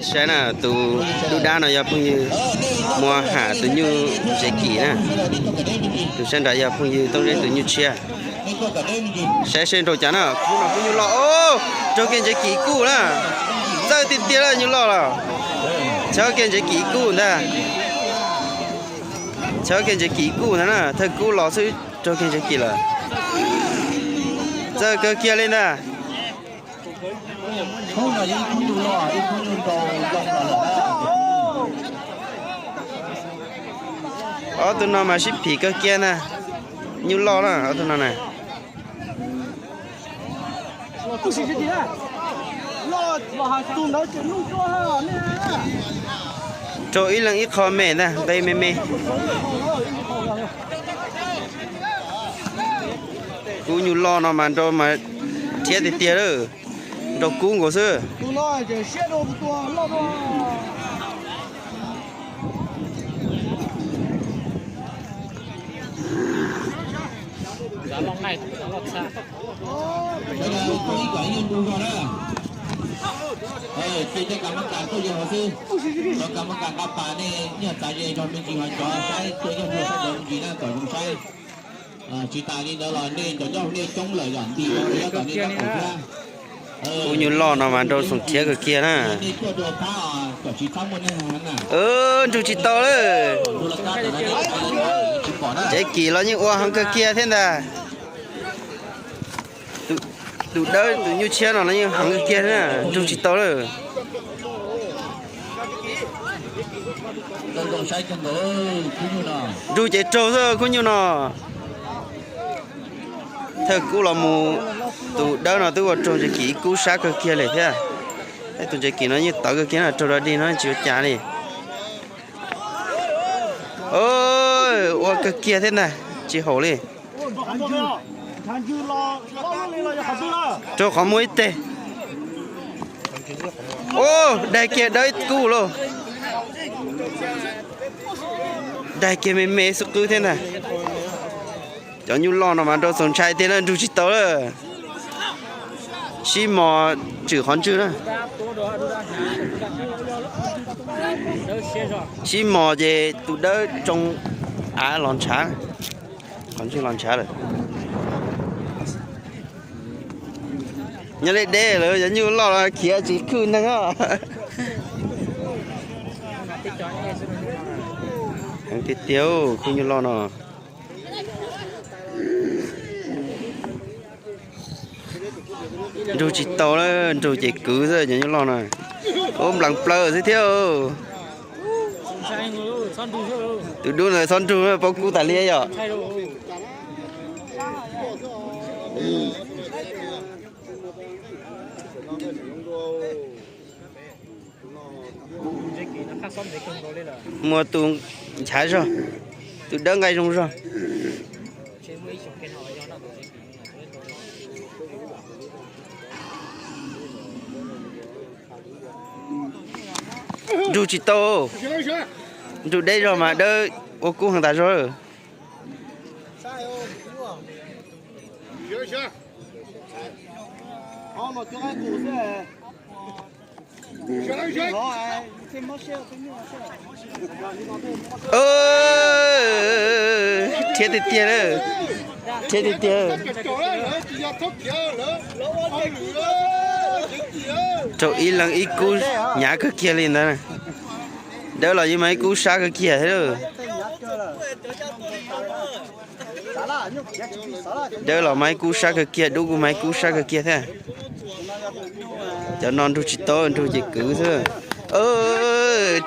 Saib na, tus dub dab no yog phooj ywg Muas Ham tus nyuj Ntsev Kim na. Tus sab nrad yog phooj ywg Tooj Zeb tus nyuj tshiab. Saib seb nraus cas na, kub no kub nyuj loj, raug kiag Ntsev Kim kuj na. Txawj tiag tiag lawm nyuj loj los. Chob kiag Ntsev Kim kuj ntag. Chob kiag Ntsev Kim kuj ntag na, thawj kub los xwb raug kiag Ntsev Kim lawm. Txawj kawg kiag li ntag. Ob tug no mas sib phim kawg kiag ntag. Nyuj loj na ob tug no na. Raug ib leeg ib qho me ntag, nqe me me. Kub nyuj loj no mas nrau mas rhiab tiag tiag lawm, nrau kub nkaus xwb. Ces cov kam mab kas tuaj yog hov xwb, cov kam mab kas nqa pas nej nyiaj txav ze zog me ntsis ho cov saib tuaj nyob hauv saib cov me ntsis na kom zoo saib. Tsis tas li ntawd los nej cov nyob hauv nej coob lawm yom, nti no nyob kom nej nyob hauv thiab. Kub nyuj loj no mas nrau xoom thiab kawg kiag na. Nrug tsis tau lawm. Ntsev Kim los yeej ua heev kawg kiag thiab ntag. Tus dawb tus nyuj tshiab no los yeej heev kawg kiag thiab, nrug tsis tau lawm. Nrug ces raug xwb kub nyuj no. Thawj kub los mus, tus dawb no twb ua raug Ntsev Kim ib kub sab kawg kiag li thiab. Tus Ntsev Kim no yeej tawv kawg kiag no, raug dog dig no tsis ua cas li. Ua kawg kiag thiab ntag, tsis haum li. Raug qhov muag ib teg. Daig kiag dawb ib kub lauj. Daig kiag me me xwb qwb thiab ntag. Cov nyuj loj no mas nrau txaus ntshai tiag na, nrug tsis tau lawm. Sib mos tswm qhov ntswg na. Sib mos ces tus dawb tsoo av los ntshav, qhov ntswg los ntshav lawm. Nyob deb deb lawm, cov nyuj loj los khiav tsis khwj neeg os. Heev tiag tiag kub nyuj loj no. Nrug tsis tau lawm, nrug ces kwv xwb cov nyuj loj no. Ub, nplees plaws xwb thiab. Tus dub ntawd txhob nrug, paub kub tas li yom. Muaj tus nchav zog, tus dawb nqaij zoo zog. Nrug tsis tau, nrug deb zog mas dawb ua kub heev tas zog. Rhiab tiag tiag, rhiab tiag tiag. Raug ib leeg ib kub hnyav kawg kiag li ntawd. Dawb los yeej mas ib kub sab kawg kiag thiab. Dawb los mas ib kub sab kawg kiag, dub kuj mas ib kub sab kawg kiag thiab. Cov no nrug tsis tau, nrug ces kwv xwb.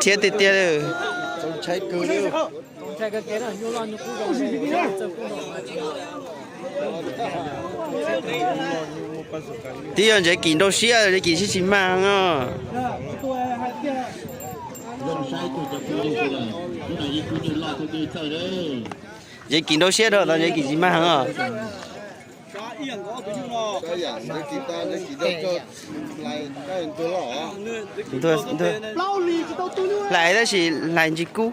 Rhiab tiag tiag. Twb yog Ntsev Kim nrau siab, Ntsev Kim siab tsis mag heev os. Ntsev Kim nrau siab rau tau Ntsev Kim tsis mag heev os. Hlais tab sis hlais ntsis kub,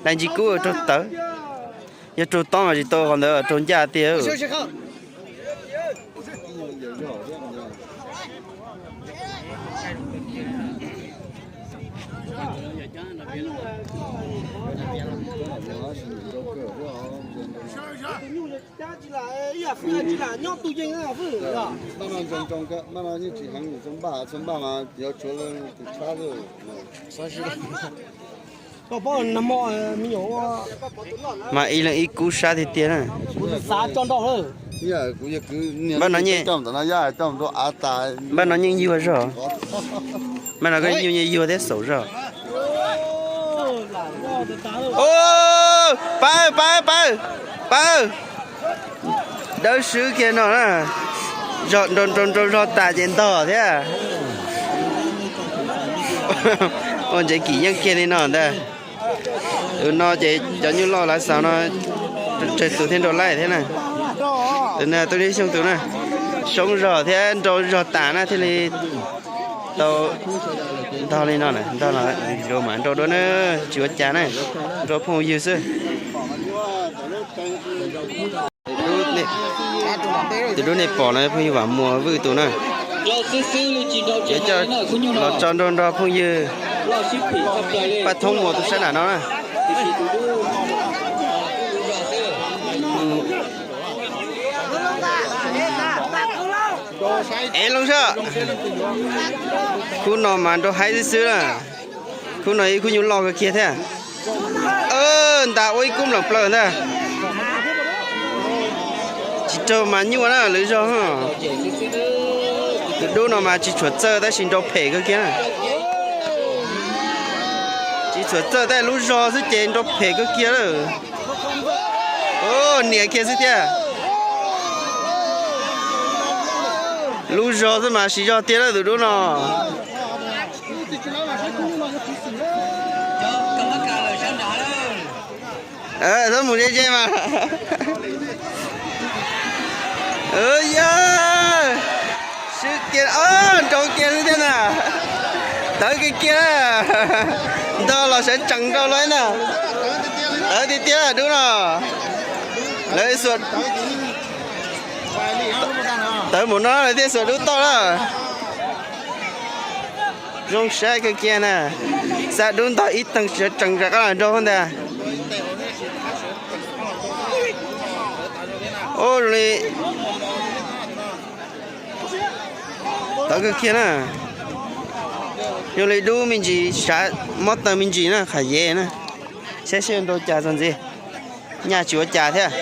hlais ntsis kub raug tawv. Yog raug tob mas tsis tau, qhov ntawd raug ncaj tiag. Ntawd, Mas ib leeg ib kub sab tiag tiag na. Npaj no nyeej, npaj no nyeej yuag zog. Npaj no koj nyuj yuag thiab xaum zog. Pawg, pawg, pawg, pawg. Dawb swb kiag no na. Zog nrau nrau nrau zog tas ces ntog thiab. Ua ntsev kim yeej kiag li no ntag. Tus no ces cov nyuj loj lav xaus no, tsawg tus thiaj nrau laij thiab na. Tus na Tub Lis Xyooj tus na, soob zog thiab nrau zog tas na thiaj li tau ntog li no na. Ntog los mas nrau dua na, tsis ua cas na, nrau phooj ywg xwb. Tus dub nej pom no phooj ywg Vam Muas Vwj tus na. Ces coj los tso nrau nrog phooj ywg Paj Thoob Muas tus sab nram no na. Ev loo soj. Khub no mas nrau haib xwb xwb na. Khub no ib khub nyuj loj kawg kiag thiab. Ntas ua ib kub nplam plaws ntag. Tsis raug mas nyuaj na lwm zog. Tus dub no mas tsis tshua txawj tab sis nrau phem kawg kiag na. Tsis tshua txawj tab lub zog xwb ces nrau phem kawg kiag lawm. Niam kiag xwb thiab. Lub zog xwb mas siv zog tiag lawm tus dub no. Txhob mus ze ze mas. Yog swb kiag, nrau kiag xwb thiab na. Tawv kiag kiag. Ntog los sawv tsees nrau lawm na. Tawv tiag tiag dub no. Lawv xuas, tawv mus no lawv thiaj xuas dub tauj na. Zoo saib kawg kiag na. Xa dub ntog ib teeg sawv tsees rov qab los nrau ntag. Zoo li tawv kawg kiag na. Zoo li dub me ntsis sav mob taw me ntsis na, qhov yev na. Saib seb nrau cas txog ntxiv. Nyaj tsis ua cas thiab.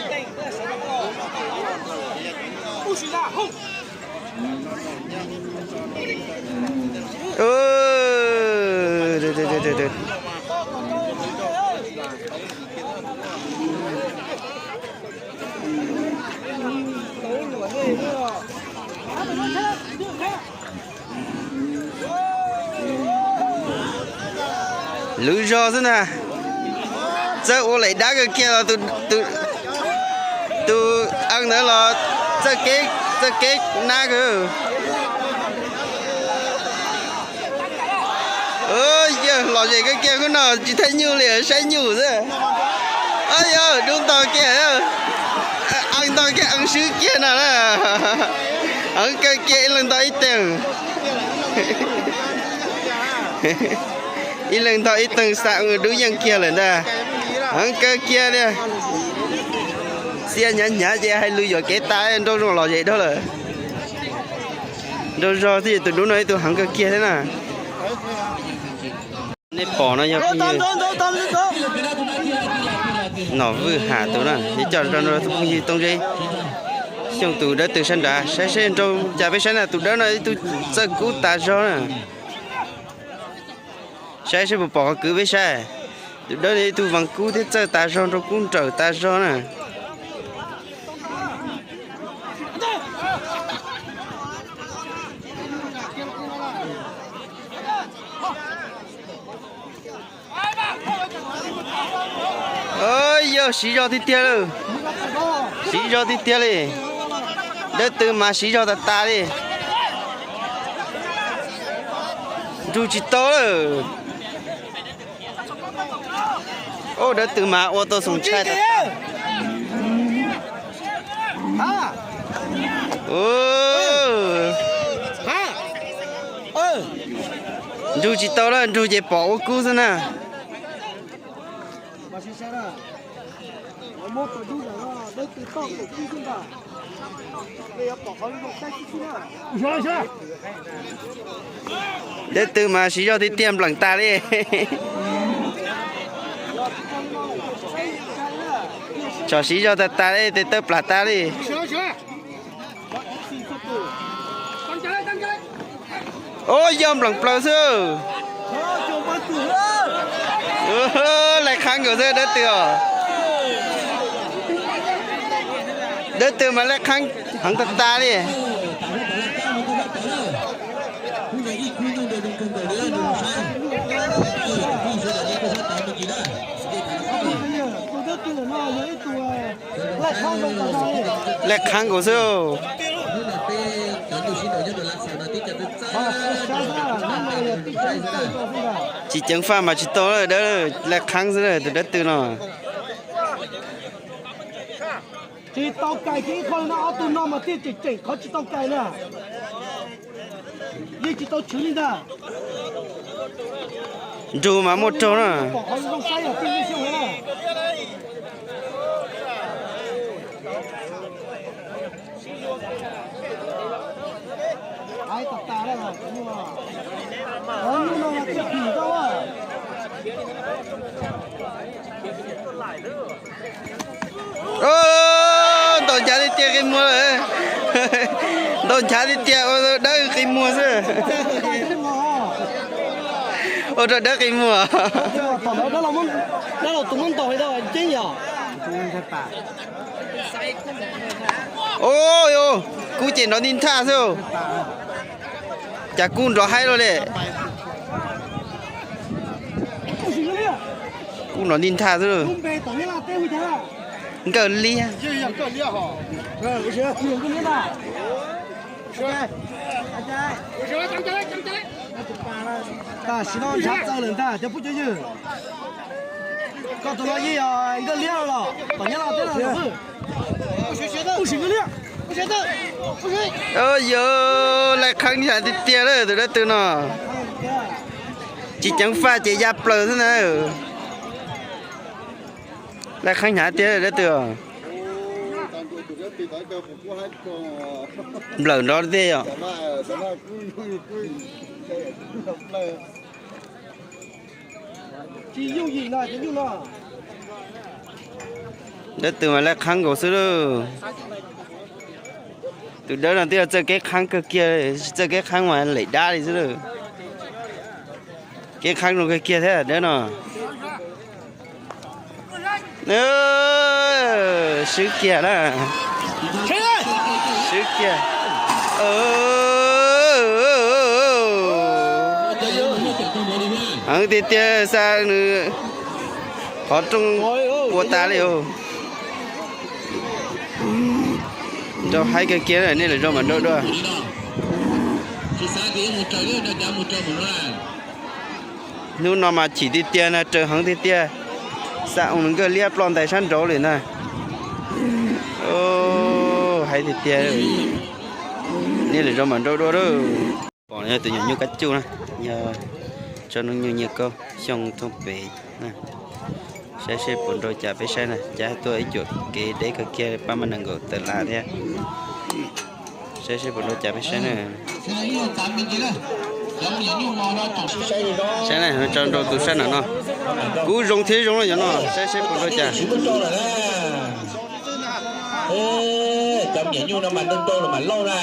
Lwm zog xwb ntag. Txawj ua laim dab kawg kiag los tus ees ntawd los txawj kev, txawj kev nab kawg. Yawg lom zem kawg kiag khub no tsis thaij nyuj li saib nyuj xwb. Yog dub ntog kiag, ees ntog kiag ees swb kiag no na. Heev kawg kiag ib leeg ntog ib teeg. Ib leeg ntog ib teeg xa dub yeej kiag lawm ntag. Heev kawg kiag tiag. Xiab hnyav hnyav ces hais lus yuam kev tas nrau zoo lom zem dhau lawm. Nrau zog xwb tus dub no ib tug heev kawg kiag thiab na. Nej pom no yog phooj ywg Nom Vwj Ham tus na, es coj nrau nrau tus phooj ywg Tooj Zeb Xyooj tus dawb tws sab nrad, saib seb nrau cas peb saib na, tus dawb no ib tug txawj kub tas zog na. Saib seb puas pom qhov kwv peb saib, tus dawb no ib tug vees kub thiab txawj tas zog, nrau kub nrawm tas zog na. Yog siv zog tiag tiag lawm, siv zog tiag tiag li, dawb tws mas siv zog tas tas li, nrug tsis tau lawm. Dawb tws mas ua tau xoom tshai tas tas. Nrug tsis tau lawm, nrug ces pom ua kub xwb na. Dawb Tw mas siv zog tiag tiag npleem tas li. Tsom siv zog tag tas li, tes taw plam tas li. Ub, yog npleem plaws xwb. Laj qhaab nkaus xwb Dawb Tw os. Dawb Tw mas laj qhaab heev tag tas li. Laj qhaab nkaus xwb. Tsis ceev faj mas tsis tau, laj qhaab xwb tus Dawb Tw no. Tsis tau kais kiag ib qho li no, ob tug no mas thiaj tseem tseem qhov tsis tau kais na. Yeej tsis tau tshwv li ntag. Nrug mas muaj raug na. Ntaus nchav tiag tiag qi muag lawm. Ntaus nchav tiag tiag ua dawb qi muag xwb. Ua rau dawb qi muag. Kub ces nrov nti nthaj xwb. Cas kub nrov haib luaj li. Kub nrov nti nthaj xwb. Nkawj liab. Tam sim no ntshav txaws lawm ntag cov phooj cov ywg. Koj tus no yeej yog nkawj liab los tom nyob los teb los xwb. Yog laj qhaab hnyav tiag tiag lawm tus dawb tw no. Tsis ceev faj ces ya plaws xwb na. Laj qhaab hnyav tiag dawb tw. Nplawm nrov tiag yom. Dawb tw mas laj qhaab nkaus xwb lauj. Tus dawb no twb yog txawj kev qhaab kawg kiag, tsis txawj kev qhaab mas lem dab li xwb lauj. Kev qhaab zoo kawg kiag thiab dawb no. Swb kiag na. Swb kiag. Heev tiag tiag xa nws qhov rooj ua tas li os. Nrau haib kawg kiag, nej lwm zaus mam nrau dua. Hnub no mas chim tiag tiag na, raws heev tiag tiag. Xa oo nkawj liab ploj ntais sab nraud li ntag. Haib tiag tiag. Nej lwm zaus mam nrau dua lauj. Pom yog tus nyuam nyuj kab cuj na, yog tso noob nyuj nyiaj kaub xyoo thoob pem na. Saib seb puas nrau cas peb saib na, cas tuaj ib cuam kev deb kawg kiag pab maj nees nkaum tawm laj thiab. Saib seb puas nrau cas peb saib na. Saib na, tso nrau tus sab nram no. Kub zoo thiab zoo na cov no, saib seb puas nrau cas. Cov niam nyuj no mas nrau nrau los mas lauj na.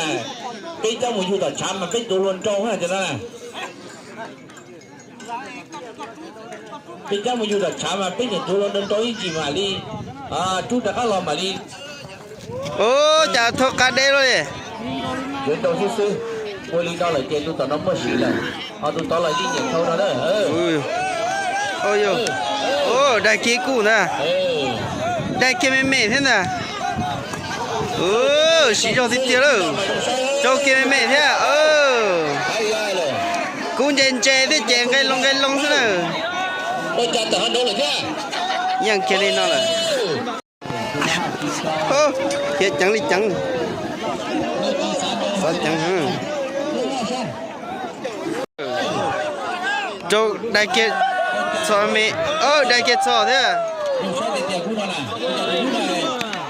Peb coj mus yug tom tshav mas peb tuav hlua nrau na cov no na. Peb coj mus yug tom tshav mas peb niam tuav hlua nrau nrau ib ntsis mam li rub rov qab los mam li. Ub, cas thauj qab deb luaj li. Yuav nrau xwb xwb, ua li no lawm ces tus tom no muaj sim lawm, ho tus tod los yeej nyiam thau no na. Daig kiag kuj ntag, daig kiag me me thiab ntag. Siv zog tiag tiag lawm, rau kiag me me thiab. Kub ntse ntse thiab ces nqe loo nqe loo xwb na. Yeej kiag li no lawm. Khiav ceev li ceev, xov ceev. Rau daig kiag txho me, daig kiag txho thiab.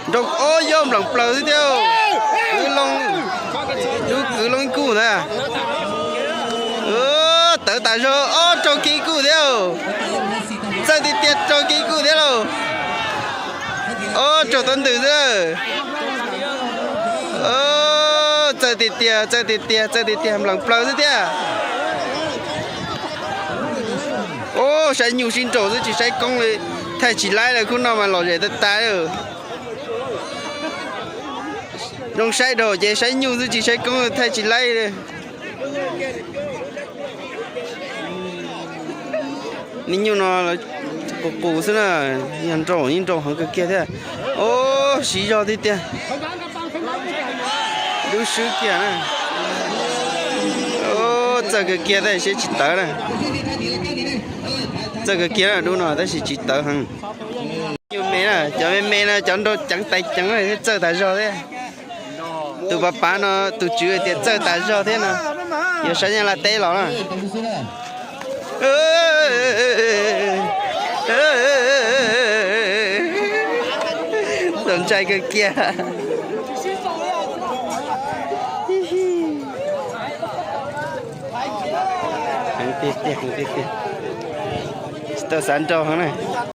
Nrau, o, yog nplees plaws xwb thiab. Kwv Loo, lub Kwv Loo ib kuj ntag. Tawv tas zog, o, raug kiag ib kuj thiab. Txawj tiag tiag, raug kiag ib kuj thiab lauj. O, raug tau ntws xwb. Txawj tiag tiag, txawj tiag tiag, txawj tiag tiag, nplees plaws xwb thiab. O, saib nyuj sib nraus xwb tsis saib koob li, thaij tsis laib li, khub no mas lom zem tas tas li. Zoo saib dhau ces saib nyuj xwb tsis saib koob thaij tsis laib li. Niag nyuj no qus qus xwb na, yog nraus yeej nraus heev kawg kiag thiab. O, siv zog tiag tiag. Dub swb kiag na. O, txawj kawg kiag tab sis tsis tawv na. Txawj kawg kiag na dub no tab sis tsis tawv heev. Nyuj me na, cov me me no cov nrau ceev tais ceev thiab txawj tas zog thiab. Tus pav pav no tus tswv tias txawj tas zog thiab no. Yog sab Nyab Laj teb los na. Txaus ntshai kawg kiag. Heev tiag tiag, heev tiag tiag. Tsis tau xav nrau heev na.